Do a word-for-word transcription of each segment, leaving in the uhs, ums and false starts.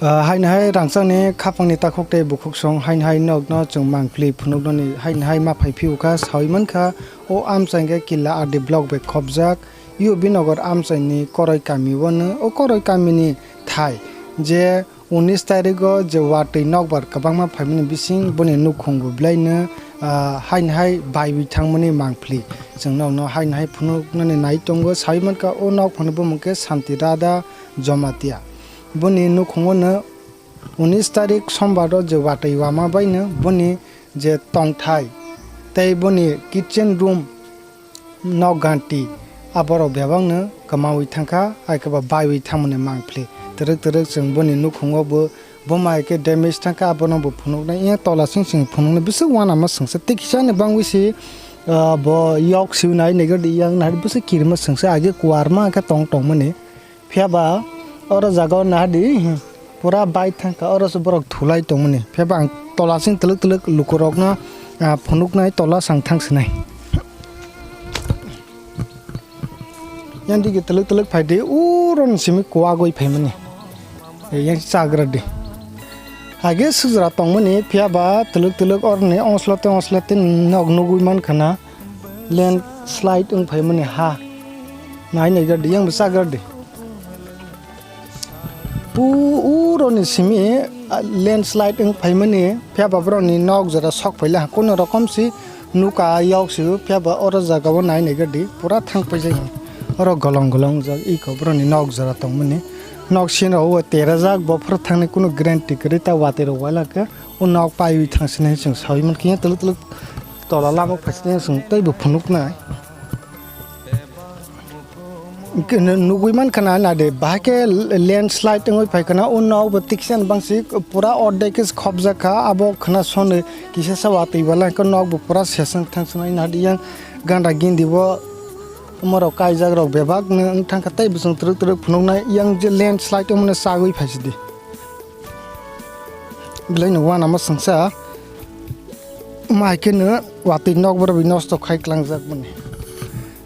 Ah, haino hai rangchakni khapangni takhuk tei bukhuk song haino hai nokno chwng mangpili phunuknani haino hai ma phai phiyokha saui mankha o amchaini killa R D block bai khopjak U B Nagar amchaini Koroi kami o no. O Koroi kamini thai je unis tarigo je watwi nokbar kwbangma phaimani bising boni nukhungo belaino, ah, haino hai baiwi thangmani mangpili. Chwng nokno haino hai phunuknani nai tongo. Saui mankha o nok phano bumung khe Santi Radha Jamatia. Boni nukhungo no unis tarik sombar o je watwi wama baino boni je tongthai tei boni kitchen room nok ganti aborok bebakno kwmaui thangkha, hai khe ba baiwi thangmani mangpili. Twrwk twrwk chwng boni nukhungo bo, bo mai khe damage thangkha, abono bo phunuknai. Iyang tola sing sing phunuknai, bwswk uanama swngsa. Tei kisa ni bangwi si, ah, bo yok siu nai nai gadi, iyang nai bwswk kirima swngsa, age kuarma khe tong tongmani. Phiya ba oro jaga o nahadi, pura bai thangkha, oro se borok thulai tongmani. Phiya ba ang tola sing twlwk twlwk lukurokno, ah, phunuknai, tola sang thang sinai. Yang digi twlwk twlwk phai di, uro ni simi kuagwi phaimani. Yang chagra di. Age sujra tongmani, phiya ba twlwk twlwk oroni ongslote ongslote nog nugwi mankha na. Landslide wng phaimani ha. Nai nai gardi, yang bwsa gardi. U, uroni simi, ah, landslide wng phaimani, phiya ba borokni nok jora sok phaila ha. Kuno rokom si nuka yok si, phiya ba oro jaga o nai nai gardi, pura thang paijak. Oro golong golong jak, iko borokni nok jora tongmani. Nok sini rok o terajak, bophor thangni kuno guarantee kwrwi ta watwi rok waila khe. O nok paiwi thangsinai chwng saui mankhe, yang twlwk twlwk tola lama phaisini chwng teibo phunuknai. Hwnkhe nugui mankha na, nade, bahai khe landslide wngwi phaikha na, o nok bo tiksa bangsi pura ordek khe khopjak kha, abo khna sonwi kisa sa watwi bala hwnkhe nok bo pura sesang thangsinai, nade, yang ganda gindi bo omorok kaijak rok bebak no wng thangkha, tei bo chwng twrwk twrwk phunuknai, yang je landslide wngmano chagwi phaisidi. Belai no uanama swngsa, mai khe no watwi nok borok bai nosto khai klangjak mani.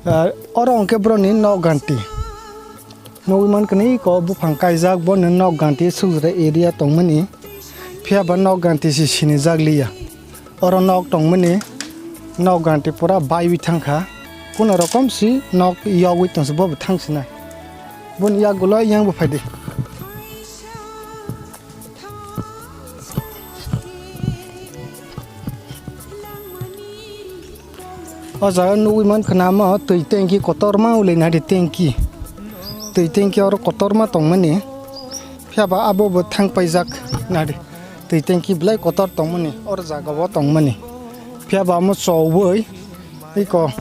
Ah, oro hwnkhe borokni nok ganti. Nugui mankha ni iko buphang kaijak, bo no nok ganti sujra area tongmani. Phiya ba nok ganti se sinijak liya. Oro nok tongmani, nok ganti pura baiwi thangkha. Kuno rokom si nok yogwi tongsi, bo bo thangsinai. Boni yagulo yang bo phaidi. O jaga nugui mankha na, omo twi tanki kotorma ule nadi tanki. Twi tanki oro kotorma tongmani. Phiya ba abo bo thang paijak nadi. Twi tanki belai kotor tongmani, oro jaga o tongmani. Phiya ba omo chowui iko.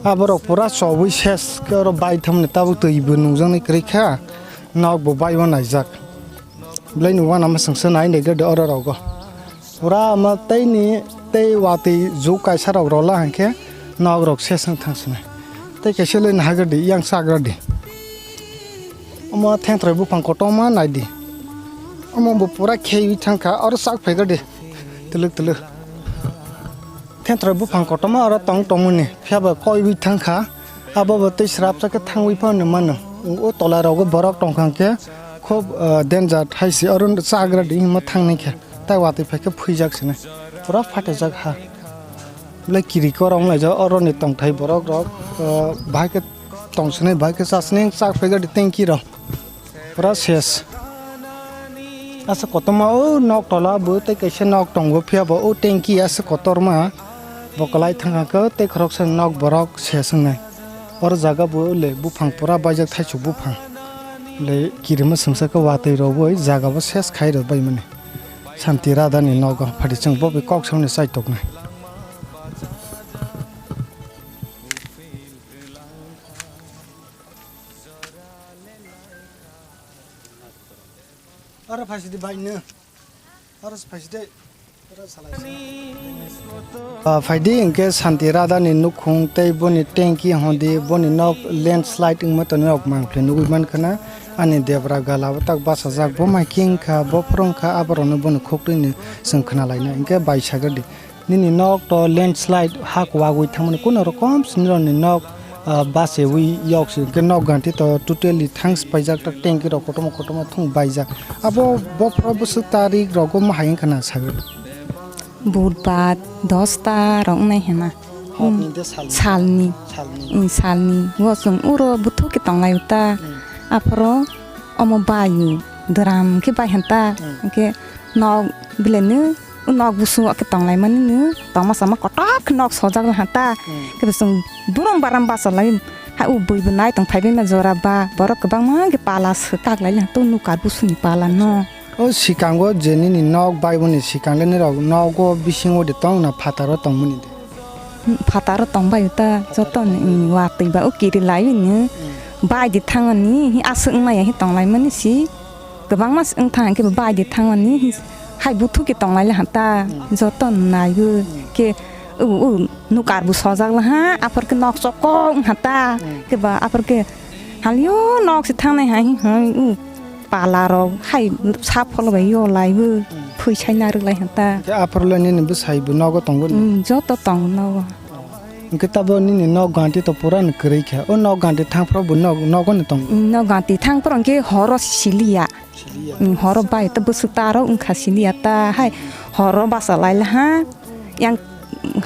Aborok pura chowui ses khe oro bai thangmani, tabuk twi bo nungjaknai kwrwi kha. Nok bo baibo naijak. Belai ni uanama swngsa nai nai gede oro rogo. Pura ama tei ni tei watwi juk kaisa rok rola hwnkhe nok rok sesang thang sinai. Tei kaisa le naha gede yang chagra di. Omo thenthroi buphang kotorma nai di. Omo bo pura kheiwi thangkha oro chak phai gede. Twlwk twlwk. Thenthroi buphang kotorma oro tong tongmani, phiya ba koiwi thangkha, abo bo tei srapsa khe thangwi phano mano. O tola rogo borok tongkha hwnkhe khub, ah, danger hai se, oro chagra di hinma thangnai khe, tai watwi phai khe phuijak sini, pura phatijak ha. Belai kiri korom laijak oroni tongthai borok rok, ah, bahai khe tong sinai, bahai khe cha sinai, chak phai gadi tanki rok. Pura ses. Asa kotorma o nok tola bo tei kaisa nok tongo, phiya bo o tanki asa kotorma bo kwlai thang kha khe tei khoroksa nok borok ses wngnai. Oro jaga bo le buphang pura baijak, thaisuk buphang. Le kirima swngsa khe watwi rok bo jaga bo ses khai rw baimani. Santi Radha ni nogo phati chwng bo bai kok samani chai toknai. Oro phaisidi bai no. Ah, phaidi hwnkhe Santi Radha ni nukhung tei boni tanki hwndi boni nok landslide wngma tongni rok mangpli nugwi mankha na. Ani debra gala o tak bachajak, bo mai khe wngkha, bo phoro wngkha, aborokno boni khukti ni chwng khna lainai. Hwnkhe bai sagadi, nini nok to landslide ha kwagwi thangmani, kuno rokom sini rokni nok ah, basewi yok se, hwnkhe nok ganti to totally thangs paijak, tak tanki rok kotorma kotorma thung baijak. Abo bophra bwswk tarik rogo ma hai wngkha na sagwi? Budbar dos ta rok wngnai hena. Horni de salni? Salni. Salni. Mm, salni. Bo chwng uro buthuk khe tonglai uta. Hmm. Aphoro omo bayu dram khe bai hanta. Hmm. Hwnkhe nok belai no O nok busu o khe tonglaimani no, tongma sama kotor khe nok sojak laha ta. Hmm. Khe bo chwng burung baram bachalai, ha o bui bo nai tong phaibai ma jora ba, borok kwbangma khe pala swkak lai laha to nukar busu ni pala no. O sikango je nini nok bai boni sikang le nirok nogo bisingo de tong na phataro tongmani de? Phataro tongbai ta joto ni, watwi ba o kiri lai ni. Hmm. Bai di thangani, hi aswk wngnai ya hi tonglaimani si. Kwbangma se wngthang khe bai di thangmani hai buthuk khe tonglai le hanta joto naiwi khe u u nukar bo sojak laha aphor khe nok chokong hanta khe ba aphor khe halio nok se thangnai hai hai u pala rok hai sap pholo bai yo laiwi phui sai narwk lai hanta. Khe aphor le nini bwsai bo nogo tongo ni? Mm, joto tongo nogo. Hwnkhe tabo nini nok ganti to pura ni kwrwi kha. O nok ganti thangphro bo nok, nogo ni tongo? Mm, nok ganti thangphro hwnkhe horo siliya. Siliya. Mm, horo bai to bwswk ta aro wngkha siliya ta hai horo basa lai laha. Yang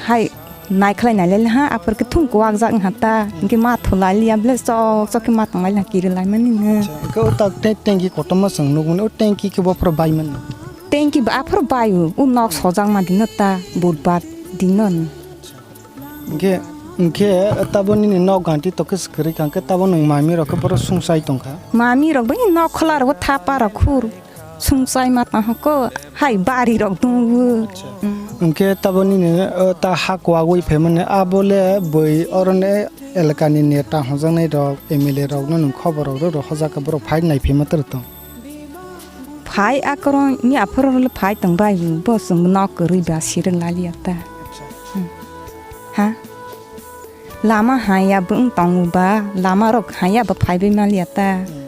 hai naikhlai nai lai laha. Aphor khe thung kwak jak wngkha ta. Hwnkhe ma thu lai liya ble chok chok khe ma tong lai laha kiri lai mani no. Acha, hwnkhe o tak te-, tanki kotorma chwng nukmani. O tanki khe bophro bai mani? Tanki ba aphro bai o. O nok sojak ma dino ta budbar dino ni. Hwnkhe, hwnkhe tabo nini nok ganti tokhe swkirwi kha, hwnkhe tabo nwng mami rok khe bohrok sungchai tongkha? Mami rok bai nok khola rok thapa rok khur sungchai ma tong kho, hai bari rok dungo. Hwnkhe tabo nini, o, ta ha kwagwi phaimani abo le bui oro ni elaka ni neta hwnjaknai rok, M L A rok no nwng khobor rok rw rw hojak khe bohrok phai nai phaima twrwk tong? Phai akorong ni aphuru le phai tong bai bo chwng nok kwrwi ba sirwk laliya ta. Acha. Hmm. Ha? Lama haya bo wng tongo ba, lama rok haya ba phai bai maliya ta. Hmm.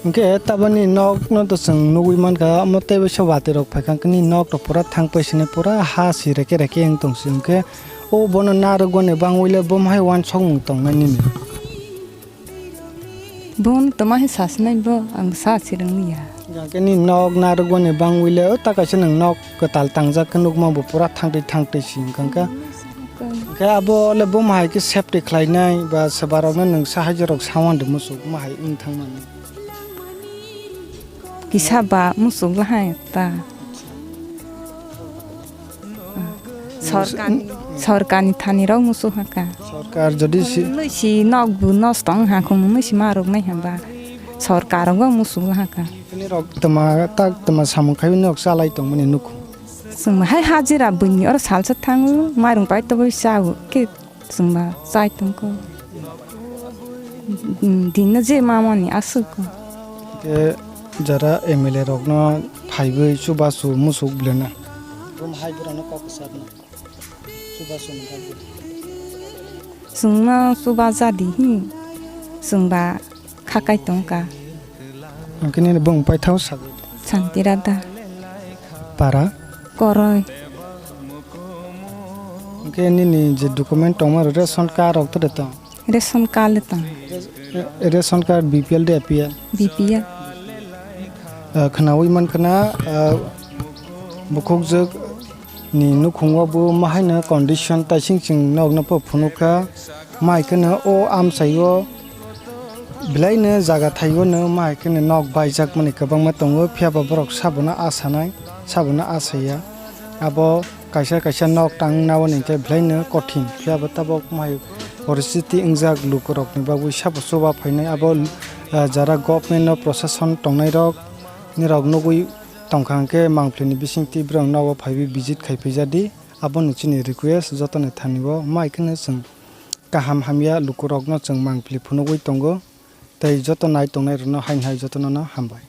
Hwnkhe tabani nok no to chwng nugwi mankha, omo teibo se watwi rok phaikha, hwnkhe ni nok to pura thang pai sini pura ha si reke reke wng tong si, hwnkhe o bono narwk boni bangwi le bo hai uansukmung tongnai nini. Bono toma hai sasinai bo, ang sa sirwng liya. Hwnkhe ni nok narwkmani bangwi le, o ta kaisa nwng nok kwtal tangjak khe nukma bo pura thangtwi thangtwi si wngkha khe. Hwnkhe abo le bo ma hai khe safety khlainai ba swbarokno nwng sahajorok sawan de musuk ma hai wng thangmani. Kisa ba musuk lahai ta. Sorkarni, sorkarni thani rok musu haka. Sorkar jodi si- Nui si nok bu nosto wng ha khung nui si ma rok nai hamba. Sorkar rok musu haka. Ini rok tama tak tama samung khai nok chalai tong mani nukhu. Sung hai hajira bini or salsa thangu mairung pai to bai chau ke. Chwngba chai tongkho. Dinno je mamani aswk. Khe jara M L A rokno phaiwi chubachu musuk bwlena. Bum hai borokno kok kwchapna. Chubachu ni bagwi. Chwngno chuba jadi hi. Chwngba khakai tongkha. Hwnkhe nini bung paithao sagwi. Santi Radha. Para? Koroi. Hwnkhe nini je document tongma rok ration card rok to de tong? Ration card le tong. Ration card B P L de A P L? B P L. Ah, khwnawi mankha na, ah, bukhukjwk ni nukhungo bo mahaino condition taising chwng nokno po phunukha. Mai kheno o amchaio belaino jaga thaio no mai kheno nok baijak mani kwbangma tongo, phiya ba borok sabono asanai, sabono asaya. Abo kaisa kaisa nok tang nao ni khe belaino kothin, phiya ba tabok mai poristiti wngjak lukurokni bagwi sabo chuba phainai. Abo, ah, jara government no prosason tongnai rok nirok nugwi tongkha hwnkhe mangpili ni bisingtwi borok nogo phaiwi visit khai phaijadi. Aboni chini request jotoni thani o mai kheno chwng kaham hamya lukurokno chwng mangpili phunugwi tongo tei joto nai tongnai rokno haini hai jotono no hambai.